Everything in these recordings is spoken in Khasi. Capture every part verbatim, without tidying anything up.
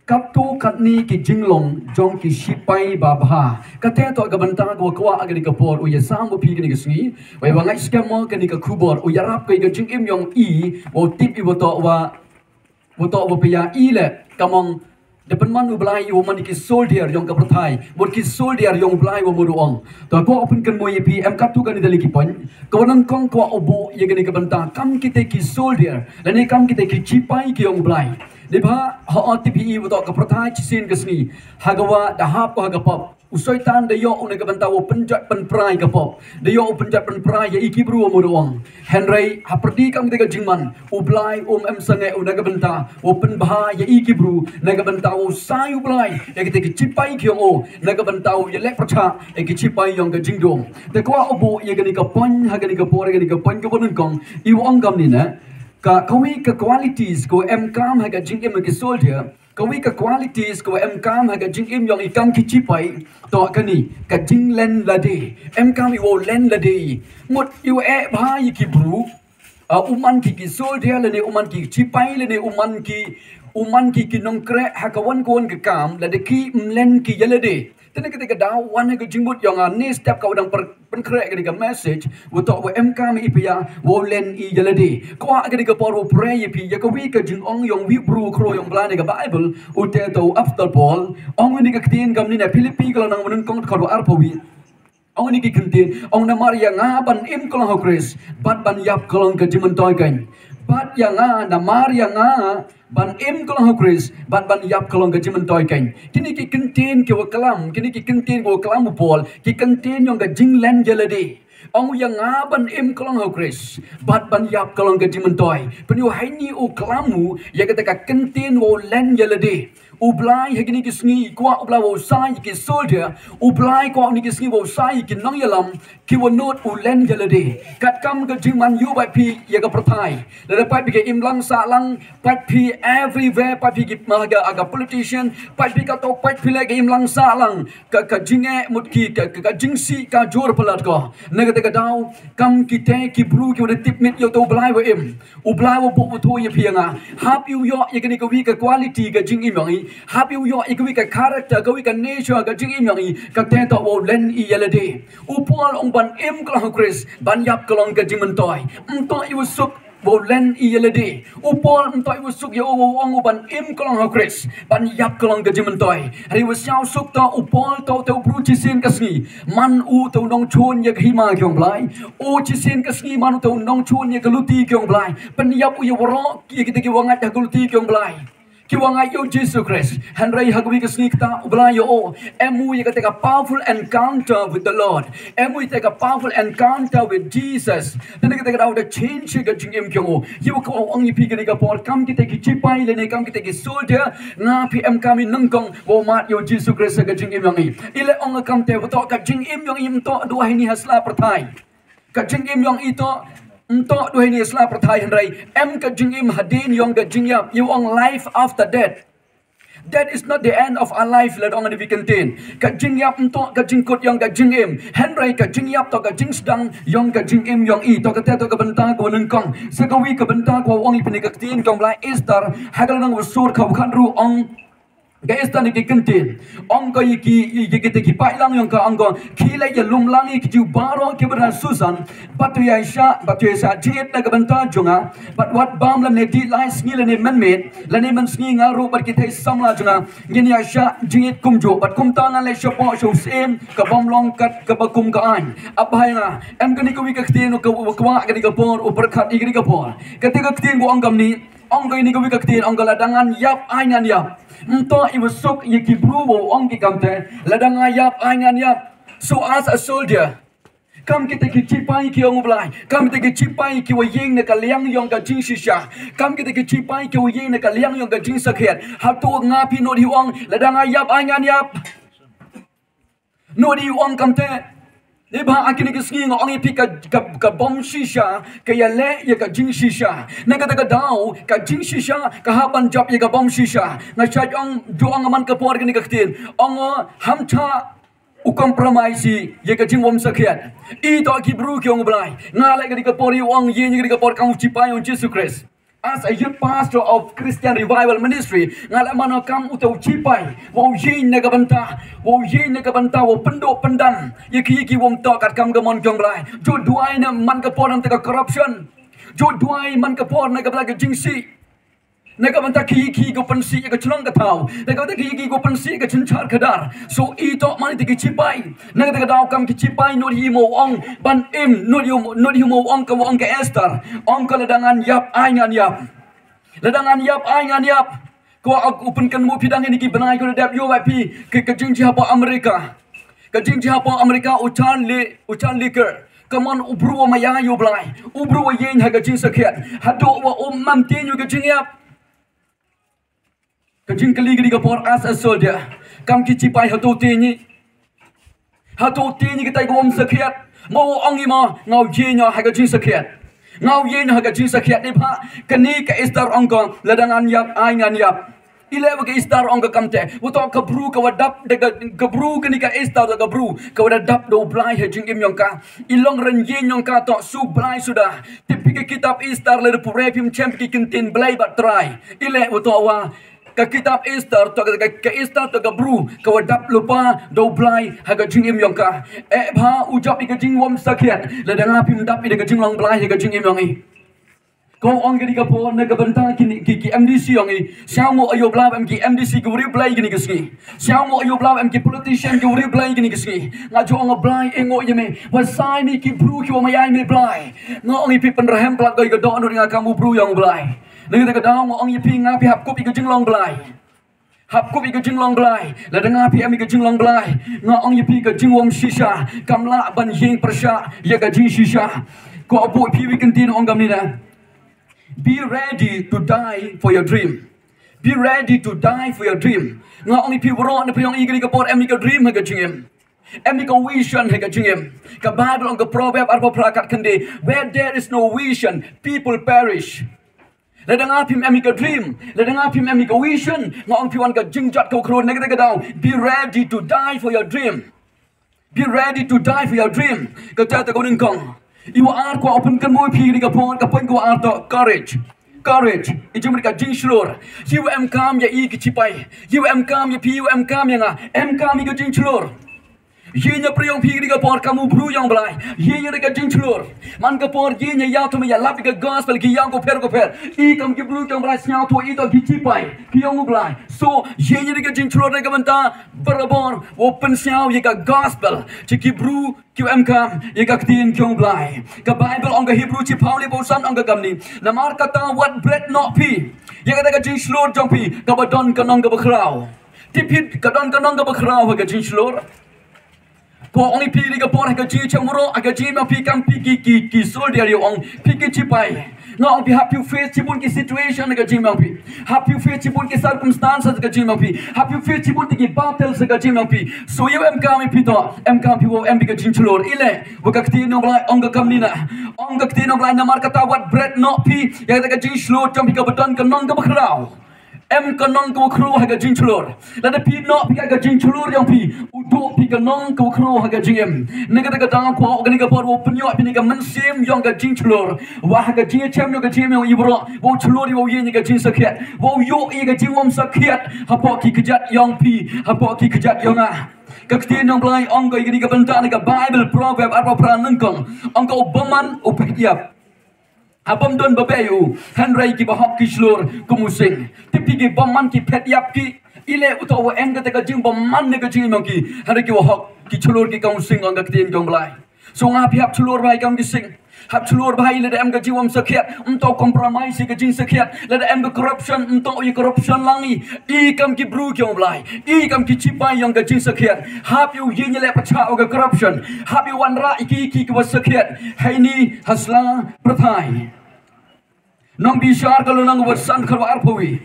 Katto katne ki jinglong jong ki shipai babha. Kata to ka bynta ka wa kwah ha kane ka por u ïa sam bad phi kane ka sngi. Wei wa ngai skhem mo kane ka khubor u ïarap ka jingim yong i, wa tip i wa to wa wa to wa pia i le. Kamong da pynman u Blai i wa man ki soldier yong ka pyrthai. Bad ki soldier yong u Blai wa mut u ong. To ko open kan mo ïa phi em katto kane da li ki pon. Ka wa nang kong ko u bo ïa kane ka bynta kam kite ki soldier. Lane kam kite ki shipai ki yong u Blai. Dei ba ha o tip hi wa to ka pyrthai shisien ka sngi. Ha ka wa da hap ko ha ka pop. U Soitan da ïoh u na ka bynta wa pynjot pynprai ka pop. Da ïoh u pynjot pynprai ïa i ki bru wa mut u ong. Hynrei ha pyrdi kam kite ka jingman u Blai um em sangeh u na ka bynta wa pynbha ïa i ki bru na ka bynta wa u sai u Blai ïa kite ki shipai ki yong u na ka bynta wa ïa leh pyrshah ïa ki shipai yong ka jingdum. Te ko u bo ïa kane ka pon ha kane ka por ïa kane ka pon ka wa nang kong i wa ong kam ni na. Ka kawi ka qualities ko em kam ha ka jingim ki soldier. Kawi ka qualities ka wa em kam ha ka jingim yong i kam ki shipai. To kane ka jinglen lade. Em kam i wa len lade. Mut i wa eh bha i ki bru. Uh, u man ki ki soldier lane u man ki shipai lane u man ki u man ki ki nongkreh ha ka wan ka wan ka kam lade ki mlen ki ïa lade. Tene kata ka daw wan ha ka jingmut yong a ne step ka u dang per pynkhreh kane ka message wa to wa em kam i pia wa len i ïa lade. Ko ha kane ka por wa pray ïa phi ïa kawi ka jingong yong wi bru khro yong Blai ne ka Bible u te to after Paul. Ong wi ni ka ktien kam ni na Philippi ka la nang wa nang kong ka wa arpawi. Ong ni ki ktien ong namar ïa nga ban im ka long ha Khrist bad ban ïap ka long ka jingmyntoi kan. Bad ïa nga namar ïa nga ban im ka long ha Khrist bad ban ïap ka long ka jingmyntoi kan. Kini ki ktien ki wa klam kini ki ktien ki wa klam u Paul ki ktien yong ka jinglen ïa lade. Ong ïa nga ban im ka long ha Khrist bad ban ïap ka long ka jingmyntoi. Pynïoh haini u klam u ïa kata ka ktien wa u len ïa lade. U Blai ha kini ki sngi kwah u Blai wa u sai ki soldier. U Blai kwah ni ki sngi wa u sai ki nongïalam. Ki wa nud u len ïa lade. Kat kam ka jingman ïu bai phi ïa ka pyrthai. Lada pai phi ka imlang sahlang pai phi everywhere pai phi ki ma ga aga politician pai phi ka to pai phi le ka imlang sahlang. Ka ka jingeh mut ki ka ka jingsi ka jur palat ko. Na kata ka daw kam kite ki bru ki wa da tip mit ïa u to u Blai wa im. U Blai wa buk wa tho ïa phi ïa nga. Hap ïa u ïoh ïa kane kawi ka quality ka jingim yong i. Hap ïa u ïoh ïa kawi ka character kawi ka nature ka jingim yong i. Kata to wa u len i ïa lade. U Paul ong ban im ka long ha Khrist ban ïap ka long ka jingmyntoi. Mto ïa u suk wa u len i ïa lade. U Paul mto ïa u suk ïa u wa u ong u ban im ka long ha Khrist ban ïap ka long ka jingmyntoi. Ri wa siaw suk to u Paul to te u bru shisien ka sngi. Man u te u nongchun ïa ka hima ki yong Blai. U shisien ka sngi man u te u nongchun ïa ka luti ki yong Blai. Pynïap u ïa waroh ïa kita ki wa ngait ha ka luti ki yong Blai. Ki wa ngait ïa u Jisu Khrist. Hynrei ha kawi ka sngi kata u Blai ïa u. Em u ïa kata ka powerful encounter with the Lord. Em u ïa kata ka powerful encounter with Jesus. Te na kata ka daw da change ka jingim ki yong u. Ïa u ka ong ïa phi kane ka por kam kita ki shipai lane kam kita ki soldier. Nga phi em kam i nyngkong wa u mad ïa u Jisu Khrist ha ka jingim yong i. I le ong kam te wa to ka jingim yong i mto duwai ni ha sla pyrthai. Ka jingim yong i to mto duwai ni ha sla pyrthai hynrei em ka jingim hadien yong ka jingïap ïa u ong life after death. That is not the end of our life lada ong ni wi ktien. Ka jingïap mto ka jingkut yong ka jingim hynrei ka jingïap to ka jingsdang yong ka jingim yong i to kata to ka bynta ka wa nyngkong. Sa kawi ka bynta ka wa ong i pynïa ka ktien ka ong Blai Esther ha ka lynnong wa sur ka wa khatynru ong. Ka Esther ni ki ktien ong ko ïa ki ïa kita ki paitlang yong ka ong ko khie leit ïa lumlang ïa ki Jiw baroh ki ba na Susan. Bad to ïa shah bad to ïa shah jingit na ka bynta jong nga. Bad wat bam lane dih lai sngi lane mynmiet lane mynsngi nga ruh bad ki thei samla jong nga. Ngin ïa shah jingit kumjuh bad kumta ngan leit shapoh sha u syiem ka bym long kat kaba kum ka aiñ. Ap bha ïa nga. Em kane kawi ka ktien u ka u kwah kane ka por u pyrkhat ïa kane ka por. Kata ka ktien u ong kam ni. Ong ko ïa ni kawi ka ktien ong ko lada ngan ïap ai ngan ïap. Mto i wa suk ïa ki bru wa ong ki kam te lada nga ïap ai ngan ïap. So as a soldier. Kam kita ki shipai ki ong u Blai kam kita ki shipai ki wa ïeng na ka liang yong ka jingshisha. Kam kita ki shipai ki wa ïeng na ka liang yong ka jingsakhiat. Hato nga phi nud hi ong lada nga ïap ai ngan ïap. Nud hi ong kam te. Ni ba ha kine ki sngi nga ong ïa phi ka ka ka bom shisha ka ïa leh ïa ka jingshisha. Na kata ka daw ka jingshisha ka hap ban jop ïa ka bom shisha. Nga shait ong ju ong man ka por kine ka ktien ong ham cha u compromise ïa ka jingwom sakhiat. I to ki bru ki ong u Blai nga leh kane ka por ïa ong ïa kane ka por kam u shipai ong Jisu Khrist. As a youth pastor of Christian Revival Ministry, nga la mano kam uta u chipai, wa u yin na ka bynta, wa u yin na ka bynta, wa u pynduh pyndam ïa ki, ïa ki wom to kat kam ka mon jong Blai. Ju duwai na man ka por na ka corruption. Ju duwai man ka por na ka bynta ka jingsi. Na ka bynta ki, ki ko pynsih ïa ka chnong ka thaw. Na ka bynta ki, ki ko pynsih ïa ka chynchar khadar. So i to man ïa ki chipai. Na ka daw kam ki chipai, nud hi mo ong ban im, nud hi mo, nud hi mo ong ka, ong ka Esther. Ong ka, lada ngan ïap, ai ngan ïap. Lada ngan ïap, ai ngan ïap. Ko ak u pynkynmaw phi dang ïa ki bnai ko dep ïoh wa phi ki, ka jingjia hapoh America. Ka jingjia hapoh America, u Charlie, u Charlie Kirk. Ka mon u bru wa maya ïa u Blai. U bru wa ïeng ha ka jingsakhiat. Haduh wa um mam tieng ïa ka jingïap. Ka jingkylli ka dei ka por as a soldier. Kam ki chipai, hato tieng ngi, hato tieng ngi kitai ko wom sakhiat. Mo ong i mo, nga u ïeng ha ka jingsakhiat. Nga u ïeng ha ka jingsakhiat. Ni pha, kane ka Esther ong ko, lada ngan ïap, ai ngan ïap. I leh wa ka Esther ong ka kam te. Wa to ka bru ka wa dap da ka, ka bru, kane ka Esther da ka bru ka wa dap da u Blai ha jingim yong ka. I long rynïeng yong ka to shu Blai suda. Tip phi ka kitab Esther, lada phi pule phim shem ki kyntien Blai bad Trai. I leh wa to wa ka kitab Esther to ka, ka, ka Esther to ka bru ka wa dap lypa da u Blai ha ka jingim yong ka. Eh, pha u jop ïa ka jingwom sakhiat, lada nga phim dap ïa ka jinglong Blai ha ka jingim yong i. Ko ong ka dei ka por na ka bynta kine ki, ki M D C yong i. Sngewbha ïa u Blai em ki M D C ki wa riewblei kine ki sngi. Sngewbha ïa u Blai em ki politician ki wa riewblei kine ki sngi. Nga ju ong Blai, eh, ngo ïa me. Wa sai ni ki bru ki wa maya ïa me Blai. Nga ong ïa phi, pynrhem palat ko ïa ka dohnud nga kam u bru yong u Blai. Na ka daw nga ong ïa phi, nga phi hap kup ïa ka jinglong Blai. Hap kup ïa ka jinglong Blai. Lada nga phi em ïa ka jinglong Blai, nga ong ïa phi, ka jingwom shisha kam lah ban ïeng pyrshah ïa ka jingshisha. Ko buh phi wi kyntien ong kam ni na. Be ready to die for your dream. Be ready to die for your dream. Nga ong ïa phi, waroh na phi ong ïa ka dei ka por em ïa ka dream ha ka jingim. Em ïa ka vision ha ka jingim. Ka Bible ong ka Proverb arphew phra kat khyndai, where there is no vision, people perish. Lada nga phim em ïa ka dream, lada nga phim em ïa ka vision, nga ong phi wan ka jingjot ka wa khrun. Na ka daw, be ready to die for your dream. Be ready to die for your dream. Ka ta ta ka nyngkong. I wa ar ko pynkynmaw phi ni ka por, ka point ka wa ar to courage. Courage. I jingmut ka jingshlur. Ïa wa em kam ïa i ki chipai. Ïa wa em kam ïa phi, ïa wa em kam ïa nga. Em kam ïa ka jingshlur. Ïa na pyrshah phi ni ka por kam u bru yong Blai. Ïa na ka jingshlur. Man ka por ïa na ïa to me ïa lap ka gospel ki yong ko pher ko pher. I kam ki bru yong Blai, sngewthuh i to ki chipai ki yong u Blai. So ïa na ka jingshlur na ka bynta barabor wa pynsngew ïa ka gospel. Chi ki bru ki wa em kam ïa ka ktien ki yong Blai. Ka Bible ong ka Hebrew chiphaw, li phaw san ong ka kam ni. Namar kata wat bret noh phi ïa kata ka jingshlur jong phi ka ba don ka nong ka ba khraw. Tip phi ka don ka nong ka ba khraw ha ka jingshlur. Ko ong ïa phi ni ka por ha ka jingchem waroh, ha ka jingim yong phi kam phi ki, ki, ki soldier, ïa ong phi ki chipai. Nga ong phi hap phi face shibun ki situation ha ka jingim yong phi. Hap phi face shibun ki circumstances ha ka jingim yong phi. Hap phi face shibun ki battles ha ka jingim yong phi. So ïa em kam ïa phi to, em kam phi wa em phi ka jingshlur. I leh wa ka ktien yong Blai ong ka kam ni na. Ong ka ktien yong Blai, namar kata wat bret noh phi ïa kata ka jingshlur jong phi ka ba don ka nong ka ba khraw. Em ka nong ka wa khraw ha ka jingshlur. Lada phi noh phi ka jingshlur yong phi, u duh phi ka nong ka wa khraw ha ka jingim. Na kata ka daw ko kane ka por wa pynïoh phi ni ka mynsiem yong ka jingshlur. Wa ha ka jingchem yong ka jingim yong i waroh, wa shlur, wa ïeng ïa ka jingsakhiat, wa ïoh ïa ka jingwom sakhiat hapoh ki kjat yong phi, hapoh ki kjat yong nga. Ka ktien yong Blai ong ka ïa kane ka bynta na ka Bible, Proverb arphew phra nyngkong. Ong ka, u bymman u phet ïap. Haba ym don ba beh u, hynrei ki ba hok ki shlur kum u sing. Tip phi ki bymman ki phet ïap ki. I leh u to wa em kata ka jingbymman na ka jingim yong ki. Hynrei ki wa hok ki shlur ki kum u sing, ong ka ktien jong Blai. So nga phi hap shlur bha i kam ki sing. Hap shlur bha i lada em ka jingwom sakhiat, ym to compromise i ka jingsakhiat. Lada em ka corruption, ym to i corruption lang i. I kam ki bru ki yong Blai. I kam ki chipai yong ka jingsakhiat. Hap ïa u ïeng ïa leh pyrshah wa ka corruption. Hap ïa u wanrah ïa ki, ki, ki wa sakhiat. Hei ni ha sla pyrthai. Nongbishar ka lynnong wa san, dkhot wa arphew wi.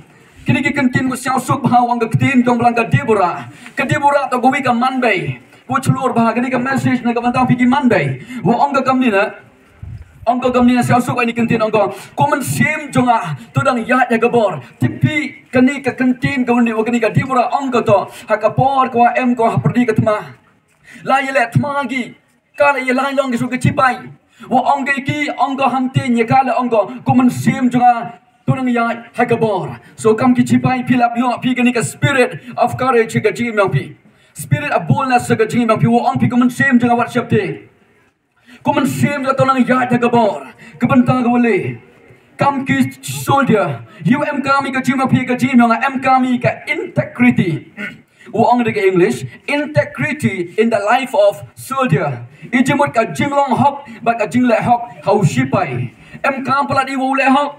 Kine ki kyntien wa sngewsuk bha, wa ong ka ktien jong Blai ka Deborah. Ka Deborah to ka wi ka manbei. Wa shlur bha, kane ka message na ka bynta phi ki manbei. Wa ong ka kam ni na. Ong ka kam ni na, sngewsuk ïa kane ka kyntien, ong ka, ko mynsiem jong nga to dang ïaid ha ka bor. Tip phi kane ka kyntien ka wan ni wa kane ka Deborah, ong ka to ha ka por ka wa em ko ha pyrdi ka thma. La ïa leh thma ki, ka la ïa la long ki shu ki chipai. Wa ong ka ïa ki, ong ka, ham tieng ïa ka, la ong ka, ko mynsiem jong nga To nang ïaid ha ka bor. So kam ki shipai phi lah ïoh phi kane ka spirit of courage ha ka jingim jong phi. Spirit of boldness ha ka jingim jong phi. U ong phi kum mynsiem jong nga wat sheptieng. Kum mynsiem jong nga to nang ïaid ha ka bor. Ka bynta kaba leh. Kam ki soldier. Ïa u em kam ïa ka jingim jong phi ka jingim jong nga em kam ïa ka integrity. U ong da ka English, integrity in the life of soldier. I jingmut ka jinglong hok bad ka jingleh hok ha u shipai. Em kam palat ïa u leh hok.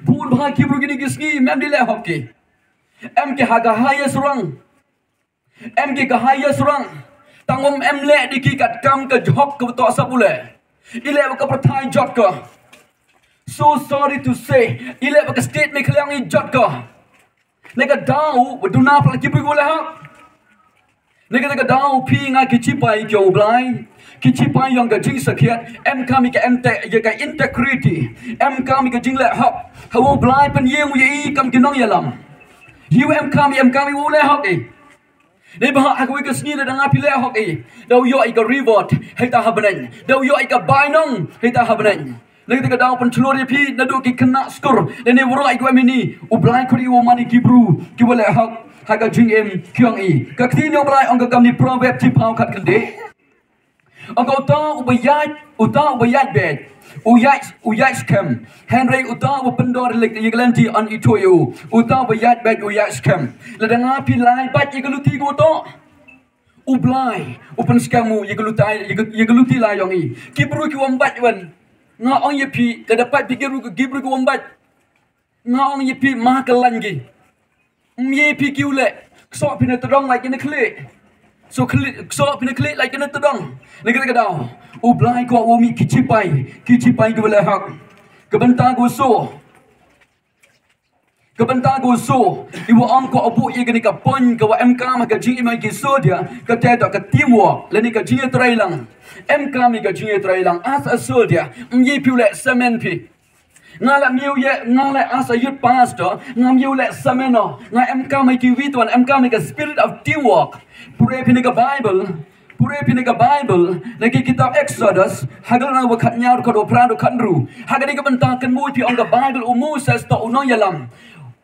Bun bha ki briew kine ki sngi em dei leh hok ki. Em ki ha ka highest rank. Em ki ka highest rank. Tang ym em leh da ki kat kam ka hok kaba to sap u leh. I leh bad ka pyrthai jot ka. So sorry to say, i leh bad ka state Meghalaya i jot ka. Na ka daw ba duna palat ki briew ki leh hok. Na kata ka daw phi nga ki shipai ki ong U Blai, ki shipai ïong ka jingsakhiat, em kam ïa ka inte-, ïa ka integrity, em kam ïa ka jingleh hok. Ha U Blai pynïeng u ïa i kam ki nongïalam. Ïa u em kam, em kam ïa u leh hok i. Dei ba ha kawei ka sngi lada nga phi leh hok i, da u ïoh i ka reward hei ta ha bneng, da u ïoh i ka bainong hei ta ha bneng. Na kata ka daw pynchlur ïa phi naduh ki khynnah skur lane waroh i kawei mini, U Blai khot i u man i ki briew kiba leh hok ha ka jingim ki ong i. Ka ktien U Blai ong ka kam ni Proverb shiphew khatkhynde. Ong ka uta uba ïaid, uta uba ïaid beit u ïaid, u ïaid skhem. Hynrei uta uba pyndor ïa ka lynti yn ithuh ïa u. Uta uba ïaid beit u ïaid skhem. Lada nga phi lai beit ïa ka luti ka uta, U Blai u pynskhem u ïa ka luti, ïa ka, ïa ka luti lai ïong i. Ki briew ki wym beit wan. Nga ong ïa phi lada peit phi ki briew, ki briew ki wym beit. Nga ong ïa phi ma ka lain ki. Ym ïa phi ki u leh. Ksoh phi na tdong lait ki na khlieh. So khlieh, ksoh phi na khlieh lait ki na tdong. Na kata ka daw U Blai kwah u mih ki shipai, ki shipai kiba leh hok. Ka bynta ka u so. Ka bynta ka u so. I wa ong kwah u buh ïa kane ka point ka wa em kam ha ka jingim ïa ki soldier. Kata ka teamwork lane ka jingïatreilang. Em kam ïa ka jingïatreilang as a soldier. Ym ïa phi u leh samen phi. Nga la mih ïa, nga la as a youth pastor, nga mih ïa u leh samen o. Nga em kam ïa ki wi tuan, em kam ïa ka spirit of teamwork. Pule phi na ka Bible, pule phi na ka Bible, na ki kitab Exodus, ha ka lynnong ba khatnïaw dkhot ba phra dkhot hynriew. Ha kane ka bynta kynmaw phi ong ka Bible u Moses to u nongïalam.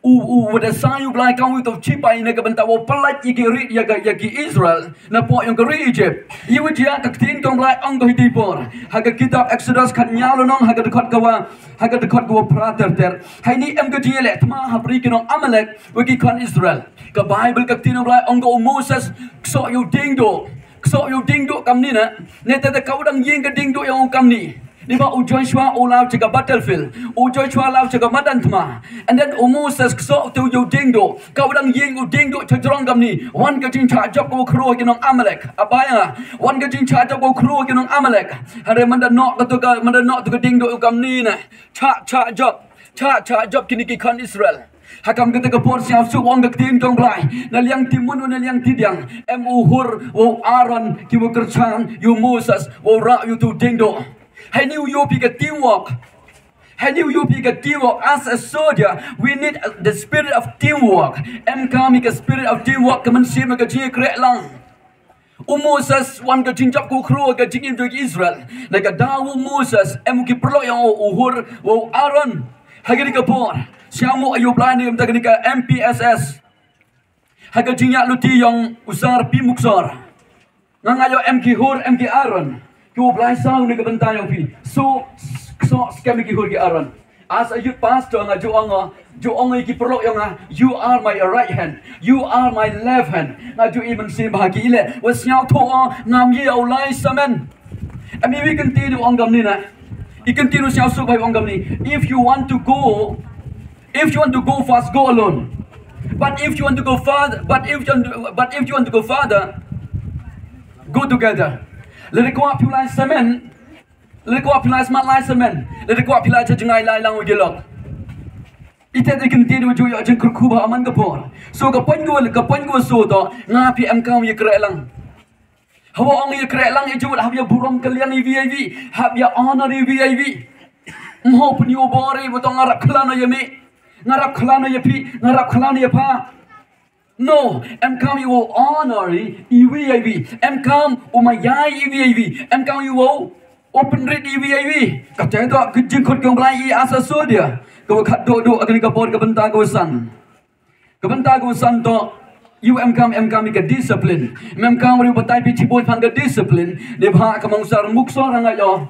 U, u, u da sai U Blai kam u to shipai na ka bynta u pyllait ïa ki ri, ïa ka, ïa ki Israel. Na pdeng ïong ka ri Egypt. Ïa u jia ka ktien jong U Blai ong ka hi por. Ha ka kitab Exodus khatnïaw lynnong ha ka dkhot ka wa, ha ka dkhot ka wa phra ter ter. Haini em ka jingïaleh thma ha pdeng ki nong Amalek wa ki khon Israel. Ka Bible ka ktien U Blai ong ka u Moses ksoh ïa u dieng duh. Ksoh ïa u dieng duh kamni na. Ne te te ka u dang ïeng ka dieng duh ïa u kamni. Ni ba u Joshua u law cha ka battlefield. U Joshua law cha ka madan thma. And then u Moses ksoh te u ïa u dieng duh. Ka u dang ïeng u dieng duh cha jrong kamni. Wan ka jingshah jop ka u khruh ki nong Amalek. Abaya. Wan ka jingshah jop ka u khruh ki nong Amalek. Hare manda nok ka tu ka, manda nok tu ka dieng duh u kamni na. Shah, shah jop. Shah, shah jop kini ki khon Israel. Ha kam kata ka por sngewsuk ong ka ktien jong U Blai. Na liang timon na liang tidiang. Em u Hur, wa u Aaron, ki wa kyrchan, ïa u Moses, wa u rah ïa u tu dieng duh. Haini u ïoh phi ka teamwork. Haini u ïoh phi ka teamwork. As a soldier, we need uh, the spirit of teamwork. Em kam ïa ka spirit of teamwork, ka mynsiem ka jingïakhreh lang. U Moses wan ka jingjop ka u khruh ka jingim jong ki Israel. Na ka daw u Moses, em u ki paralok ïong u, u Hur, wa u Aaron. Ha kani ka por. Sngewmut ïa U Blai ne em ta kani ka M P S S. Ha ka jingïaid luti ïong u Sar P Muksor. Nga nga ïoh em ki Hur, em ki Aaron. Ki U Blai saw ne ka bynta ïong phi. So, so skhem ki Hur ki Aaron. As a youth pastor nga ju ong, ju ong ïa ki paralok ïong nga, "You are my right hand, you are my left hand." Nga ju i mynsiem ba ki i leh, wa sngewthuh, ngam ïa u lai samen. Em i wi kyntien u ong kamni na. I kyntien u sngewsuk ba u ong kamni. If you want to go, if you want to go fast, go alone. But if you want to go further, but if you want to, but if you want to go further, go together. Lada kwah phi u lai samen, lada kwah phi lai smat lai samen. Lada kwah phi lai cha jngai lai lang u jilok. Ite te kyntien u ju ïa jingkyrkhu ba man ka por. So ka point ko, ka point ko so to, nga phi em kam ïakhreh lang. Hawa ong ïakhreh lang ïa ju hap ïa burom ka liang ïa wi ïa wi. Hap ïa honor ïa wi ïa wi. Mho pynïoh bor ïa wa to nga rap khlan ïa me. Nga rap khlan ïa phi, nga rap khlan ïa pha. No, em kam ïa wow honor ïa wi ïa wi. Em kam u ma ïa ïa wi ïa wi. Em kam ïa wow, Open read iwi iwi. Kata ito ka jingkhot ka Blai i asa sodia. Ka wa khat do do agni ka por ka bynta ka wa san. Ka bynta ka wa san to. Iwa em kam em kam i ka discipline. Em kam ri batai pi chibun pan ka discipline. Ni bha ka mong sar muk sor nga yo.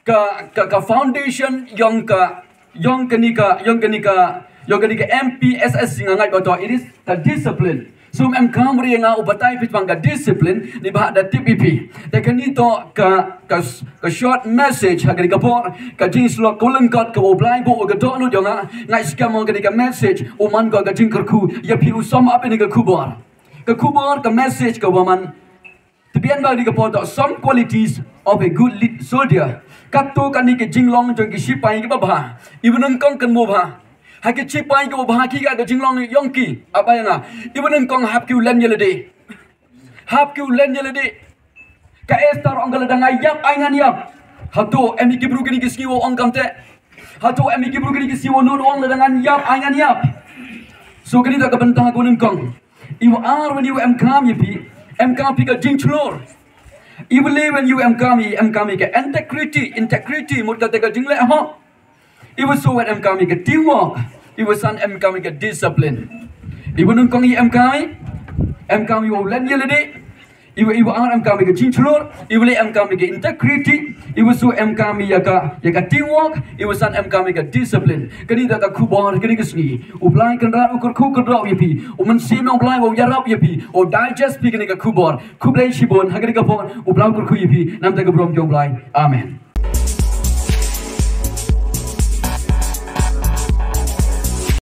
Ka ka ka foundation yong ka yong ka ni ka yong ka ni ka yong ka ni ka M P S S nga ngai ba to it is the discipline. Sum em kam ri nga u batai pi pan ka discipline ni bha da tip ipi. Te ka ni to ka ka ka short message ha ka ni ka por ka jing slok ko lengkot ka u Blai bo ka do lu jong nga ngai skam ka ni ka message u man ko ka jing kerku ya pi u som ap ni ka kubor. Ka kubor ka message ka wa man. Tbian ba ni ka por to some qualities of a good lead soldier. Kato ka ni ka jinglong jong ki sipai ki ba bha. Iwa nang kong kan mo bha. Ha ki sipai ki ba bha ki ka ka jinglong yong ki. Apa ya nga. Iwa nang kong hap ki u len ya lede. Hap ki u len ya lede. Ka Esther ong ka lada nga yap ai ngan yap. Hato em ki bru ki ni ki sngi wa ong kam te. Hato em ki bru ki ni ki sngi wa no ong lada ngan yap ai ngan yap. So ka ni da ka bynta ko nang kong. Iwa ar wan iwa em kam i pi. Em kam pi ka jingchlor. Iwa le wan iwa em kam i em kam i ka integrity integrity mut ka te ka jingle ho. Iwa so wan em kam i ka teamwork. Iwa san em kam i ka discipline. Iwa nang kong i em kam i em kam i wa u len ya lede. Iwa iwa ar em kam i ka jingchlor. Iwa le em kam i ka integrity. Iwa so em kam i ya ka ya ka teamwork. Iwa san em kam i ka discipline. Ka ni da ka kubor ka ni ka sngi. U Blai kan rat u kurku ka drop ya pi. U man si nong Blai wa u yarap ya pi. U digest pi ka ni ka kubor. Kublai shibun ha ka ni ka por. U Blai u kurku ya pi. Nam ta ka brom jong Blai. Amen.